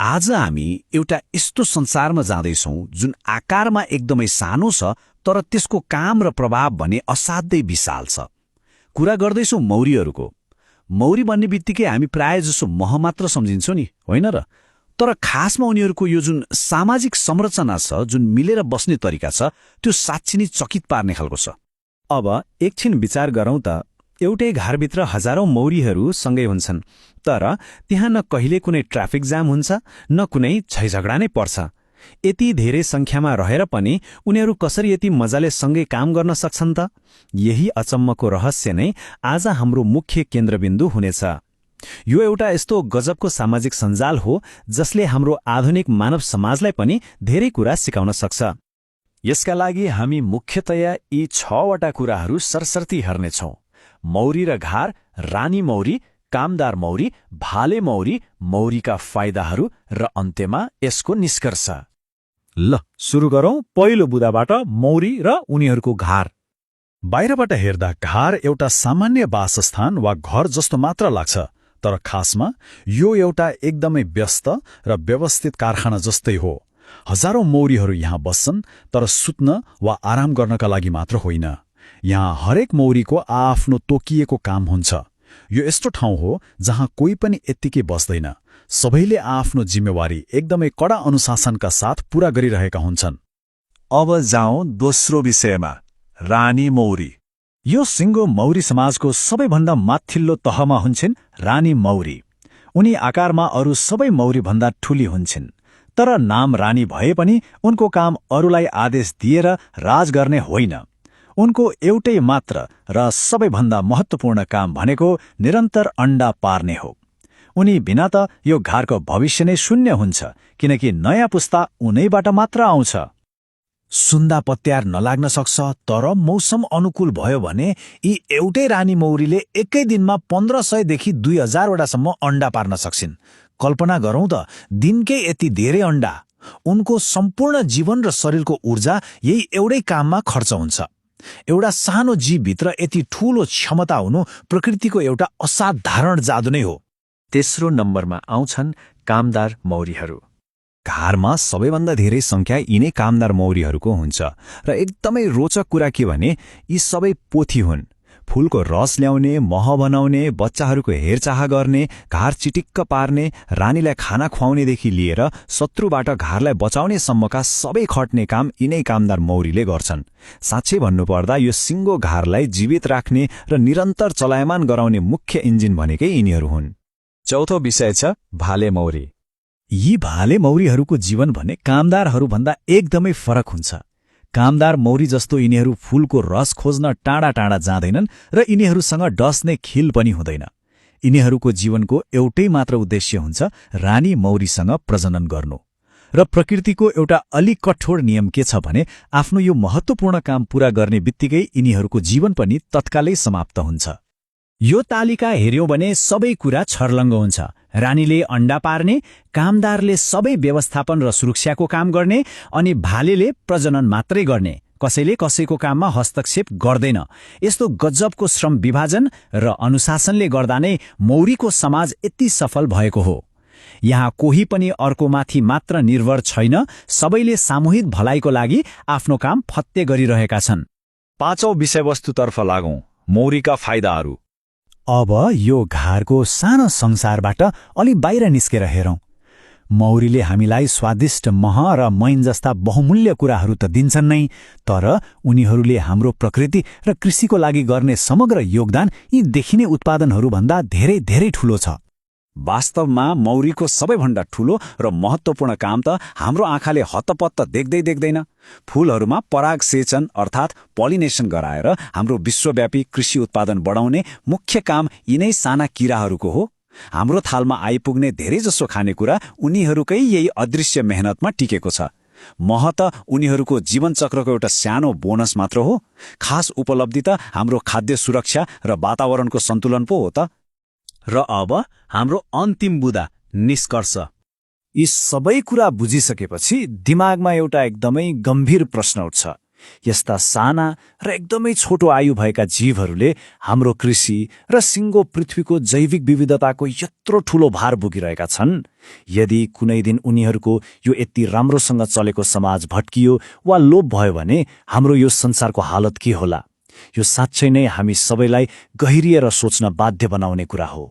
आज हामी एउटा यस्तो संसारमा जाँदैछौँ जुन आकारमा एकदमै सानो छ तर त्यसको काम र प्रभाव भने असाध्यै विशाल छ। कुरा गर्दैछौँ मौरीहरूको। मौरी भन्ने बित्तिकै हामी प्राय जसो मह मात्र सम्झिन्छौँ नि, होइन र? तर खासमा उनीहरूको यो जुन सामाजिक संरचना छ, जुन मिलेर बस्ने तरिका छ, त्यो साँच्चै नै चकित पार्ने खालको छ। अब एकछिन विचार गरौँ त। एउटै घरभित्र हजारौं मौरीहरू सँगै हुन्छन्, तर त्यहाँ न कहिले कुनै ट्राफिक जाम हुन्छ, न कुनै झैझगडा नै पर्छ। यति धेरै संख्यामा रहेर पनि उनीहरू कसरी यति मजाले सँगै काम गर्न सक्छन् त? यही अचम्मको रहस्य नै आज हाम्रो मुख्य केन्द्रबिन्दु हुनेछ। यो एउटा यस्तो गजबको सामाजिक सञ्जाल हो जसले हाम्रो आधुनिक मानव समाजलाई पनि धेरै कुरा सिकाउन सक्छ। यसका लागि हामी मुख्यतया यी 6वटा कुराहरू सरसर्ती हेर्नेछौँ: मौरी र घार, रानी मौरी, कामदार मौरी, भाले मौरी, मौरीका फाइदाहरू र अन्त्यमा यसको निष्कर्ष। ल सुरु गरौँ पहिलो बुदाबाट, मौरी र उनीहरूको घार। बाहिरबाट हेर्दा घार एउटा सामान्य वासस्थान वा घर जस्तो मात्र लाग्छ, तर खासमा यो एउटा एकदमै व्यस्त र व्यवस्थित कारखाना जस्तै हो। हजारौं मौरीहरू यहाँ बस्छन्, तर सुत्न वा आराम गर्नका लागि मात्र होइन। यहाँ हरेक मौरीको आफ्नो तोकिएको काम हुन्छ। यो यस्तो ठाउँ हो जहाँ कोही पनि यत्तिकै बस्दैन। सबैले आफ्नो जिम्मेवारी एकदमै कडा अनुशासनका साथ पूरा गरिरहेका हुन्छन्। अब जाउँ दोस्रो विषयमा, रानी मौरी। यो सिङ्गो मौरी समाजको सबैभन्दा माथिल्लो तहमा हुन्छन् रानी मौरी। उनी आकारमा अरू सबै मौरीभन्दा ठूली हुन्छन्, तर नाम रानी भए पनि उनको काम अरूलाई आदेश दिएर राज गर्ने होइन। उनको एउटै मात्र र सबैभन्दा महत्त्वपूर्ण काम भनेको निरन्तर अण्डा पार्ने हो। उनी बिना त यो घारको भविष्य नै शून्य हुन्छ, किनकि नयाँ पुस्ता उनैबाट मात्र आउँछ। सुन्दा पत्यार नलाग्न सक्छ, तर मौसम अनुकूल भयो भने यी एउटै रानी मौरीले एकै दिनमा 1500 देखि 2000 वटासम्म अण्डा पार्न सक्छिन्। कल्पना गरौँ त, दिनकै यति धेरै अण्डा। उनको सम्पूर्ण जीवन र शरीरको ऊर्जा यही एउटै काममा खर्च हुन्छ। एउटा सानो जीवभित्र यति ठूलो क्षमता हुनु प्रकृतिको एउटा असाधारण जादु नै हो। तेस्रो नम्बरमा आउँछन् कामदार मौरीहरू। घारमा सबैभन्दा धेरै संख्या यिनै कामदार मौरीहरूको हुन्छ, र एकदमै रोचक कुरा के भने यी सबै पोथी हुन्। फूलको रस ल्याउने, मह बनाउने, बच्चाहरूको हेरचाह गर्ने, घार चिटिक्क पार्ने, रानीलाई खाना खुवाउनेदेखि लिएर शत्रुबाट घारलाई बचाउने सम्मका सबै खट्ने काम यिनै कामदार मौरीले गर्छन्। साँच्चै भन्नुपर्दा यो सिङ्गो घारलाई जीवित राख्ने र निरन्तर चलायमान गराउने मुख्य इन्जिन भनेकै यिनीहरू हुन्। चौथो विषय छ भाले मौरी। यी भाले मौरीहरूको जीवन भने कामदारहरूभन्दा एकदमै फरक हुन्छ। कामदार मौरी जस्तो यिनीहरू फूलको रस खोज्न टाढा टाढा जाँदैनन् र यिनीहरूसँग डस्ने खिल पनि हुँदैन। यिनीहरूको जीवनको एउटै मात्र उद्देश्य हुन्छ, रानी मौरीसँग प्रजनन गर्नु। र प्रकृतिको एउटा अलि कठोर नियम के छ भने आफ्नो यो महत्त्वपूर्ण काम पूरा गर्ने बित्तिकै यिनीहरूको जीवन पनि तत्कालै समाप्त हुन्छ। यो तालिका हेर्यौं भने सबै कुरा छर्लङ्ग हुन्छ। रानीले अण्डा पार्ने, कामदारले सबै व्यवस्थापन र सुरक्षाको काम गर्ने, अनि भालेले प्रजनन मात्रै गर्ने। कसैले कसैको काममा हस्तक्षेप गर्दैन। यस्तो गजबको श्रम विभाजन र अनुशासनले गर्दा नै मौरीको समाज यति सफल भएको हो। यहाँ कोही पनि अर्कोमाथि मात्र निर्भर छैन, सबैले सामूहिक भलाइको लागि आफ्नो काम फत्ते गरिरहेका छन्। पाँचौं विषयवस्तुतर्फ लागौं, मौरीका फाइदाहरू। अब यो घारको सानो संसारबाट अलि बाहिर निस्केर हेरौं। मौरीले हामीलाई स्वादिष्ट मह र मैन जस्ता बहुमूल्य कुराहरू त दिन्छन् नै, तर उनीहरूले हाम्रो प्रकृति र कृषिको लागि गर्ने समग्र योगदान यी देखिने उत्पादनहरूभन्दा धेरै धेरै ठूलो छ। वास्तवमा मौरीको सबैभन्दा ठूलो र महत्त्वपूर्ण काम त हाम्रो आँखाले हत्तपत्त देख्दैन। फूलहरूमा पराग सेचन अर्थात् पोलिनेसन गराएर हाम्रो विश्वव्यापी कृषि उत्पादन बढाउने मुख्य काम यिनै साना किराहरूको हो। हाम्रो थालमा आइपुग्ने धेरैजसो खानेकुरा उनीहरूकै यही अदृश्य मेहनतमा टिकेको छ। मह त उनीहरूको जीवनचक्रको एउटा सानो बोनस मात्र हो। खास उपलब्धि त हाम्रो खाद्य सुरक्षा र वातावरणको सन्तुलन पो हो त। र अब हाम्रो अन्तिम बुदा, निष्कर्ष। यी सबै कुरा बुझिसकेपछि दिमागमा एउटा एकदमै गम्भीर प्रश्न उठ्छ। यस्ता साना र एकदमै छोटो आयु भएका जीवहरूले हाम्रो कृषि र सिङ्गो पृथ्वीको जैविक विविधताको यत्रो ठूलो भार बोकिरहेका छन्। यदि कुनै दिन उनीहरूको यो यति राम्रोसँग चलेको समाज भट्कियो वा लोप भयो भने हाम्रो यो संसारको हालत के होला? यो साँच्चै नै हामी सबैलाई गहिरिएर सोच्न बाध्य बनाउने कुरा हो।